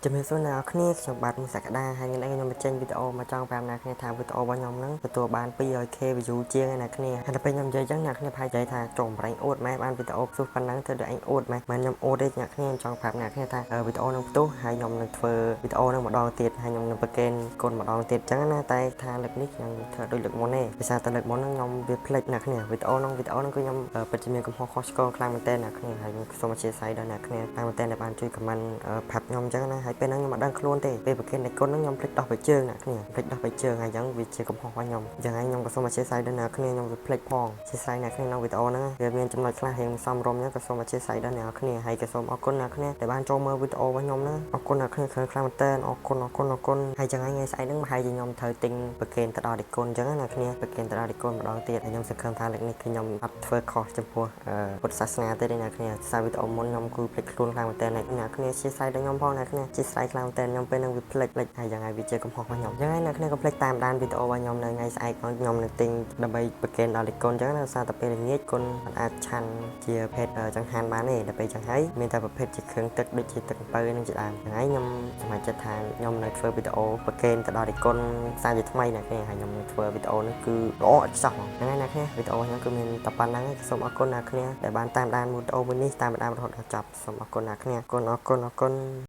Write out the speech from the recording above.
ជំរាបសួរអ្នកនរគ្នាខ្ញុំបាទមុខសក្តាហើយថ្ងៃនេះខ្ញុំបញ្ចេញវីដេអូមកចង់ប្រាប់អ្នកគ្នាថាវីដេអូរបស់ខ្ញុំហ្នឹងទទួលបាន 200K view ជាងឯអ្នកគ្នាហើយដល់ពេលខ្ញុំនិយាយចឹងអ្នកគ្នាប្រហែលនិយាយថាចុងប្រែងអួតម៉ែបានវីដេអូផ្ទុះប៉ុណ្ណឹងធ្វើដូចឯងអួតម៉ែមិនខ្ញុំអួតទេអ្នកគ្នាខ្ញុំចង់ប្រាប់អ្នកគ្នាថាវីដេអូហ្នឹងផ្ទុះហើយខ្ញុំនឹងធ្វើវីដេអូហ្នឹងម្ដងទៀតហើយខ្ញុំនឹងប្រកេនគុណម្ដងទៀតចឹងណាតែថាលើកនេះខ្ញុំធ្វើដូចលើកមុនទេដោយសារតែលើកមុនហ្នឹងខ្ញុំវាភ្លេចអ្នកគ្នាវីដេអូហ្នឹងវីដេអូហ្នឹងគឺខ្ញុំពិតជាមានកំហុសខុសឆ្គងខ្លាំងមែនទែនអ្នកគ្នាហើយខ្ញុំសូមអធ្យាស្រ័យដល់អ្នកគ្នាខ្លាំងមែនទែនដែលបានជួយ comment ប្រាប់ខ្ញុំចឹងណាហើយពេលហ្នឹងខ្ញុំអត់ដឹងខ្លួនទេពេលប្រគេននៃគុណហ្នឹងខ្ញុំភ្លេចដោះបៃជើងអ្នកគ្នាភ្លេចដោះបៃជើងហើយចឹងវាជាកំហុសរបស់ខ្ញុំចឹងហើយខ្ញុំក៏សូមអធ្យាស្រ័យដល់អ្នកគ្នាខ្ញុំវាភ្លេចផងអធ្យាស្រ័យអ្នកគ្នាក្នុងវីដេអូហ្នឹងវាមានចំណុចខ្លះរៀងសំរុំចឹងក៏សូមអធ្យាស្រ័យដល់អ្នកគ្នាហើយក៏សូមអរគុណអ្នកគ្នាដែលបានចូលមើលវីដេអូរបស់ខ្ញុំហ្នឹងអរគុណអ្នកគ្នាខ្លាំងខ្លាំងមែនទែនអរគុណអរគុណអរគុណហើយចឹងហើយថ្ងៃស្អែកហ្នឹងប្រហែលជាខ្ញុំត្រូវទិញប្រគេនទៅដល់ដេគុណចឹងណាអ្នកគ្នាប្រគេនទៅដល់ដេគុណម្ដងទៀតហើយខ្ញុំសង្ឃឹមថាលើកនេះគឺខ្ញុំអត់ធ្វើខុសចំពោះពុទ្ធសាសនាទេអ្នកគ្នាសារវីដេអូមុនខ្ញុំគឺភ្លេចខ្លួនខ្លាំងមែនទែនអ្នកគ្នាអធ្យាស្រ័យដល់ខ្ញុំផងអ្នកគ្នាអធ្យាស្រ័យខ្លាំងមែនទែនខ្ញុំពេលហ្នឹងវាភ្លេចភ្លេចហើយយ៉ាងហើយវាជាកំហុសរបស់ខ្ញុំចឹងហើយអ្នកគ្នាកុំភ្លេចតាមដានវីដេអូរបស់ខ្ញុំនៅថ្ងៃស្អែកផងខ្ញុំនឹងទិញដើម្បីប្រគេនដល់ដេគុណចឹងណាសារតែពេលល្ងាចគុណមិនអាចឆាន់ជាភេទចង្ហាន់បានទេដល់ពេលចឹងហើយមានតែប្រភេទជាគ្រឿងទឹកដូចជាទឹកអំពៅនឹងជាដើមចឹងហើយខ្ញុំសម្រេចចិត្តថាខ្ញុំនៅធ្វើវីដេអូប្រគេនទៅដល់ដេគុណសារជាថ្មីអ្នកគ្នាហើយខ្ញុំនឹងធ្វើវីដេអូនេះគឺល្អឥតខ្ចោះហ្មងហ្នឹងហើយអ្នកគ្នាវីដេអូខ្ញុំគឺមានតែប៉ុណ្្នឹងឯងសូមអរគុណអ្នកគ្នាដែលបានតាមដានវីដេអូមួយនេះតាមដានរហូតដល់ចប់សូមអរគុណអ្នកគ្នាអរគុណអរគុណអរគុណ។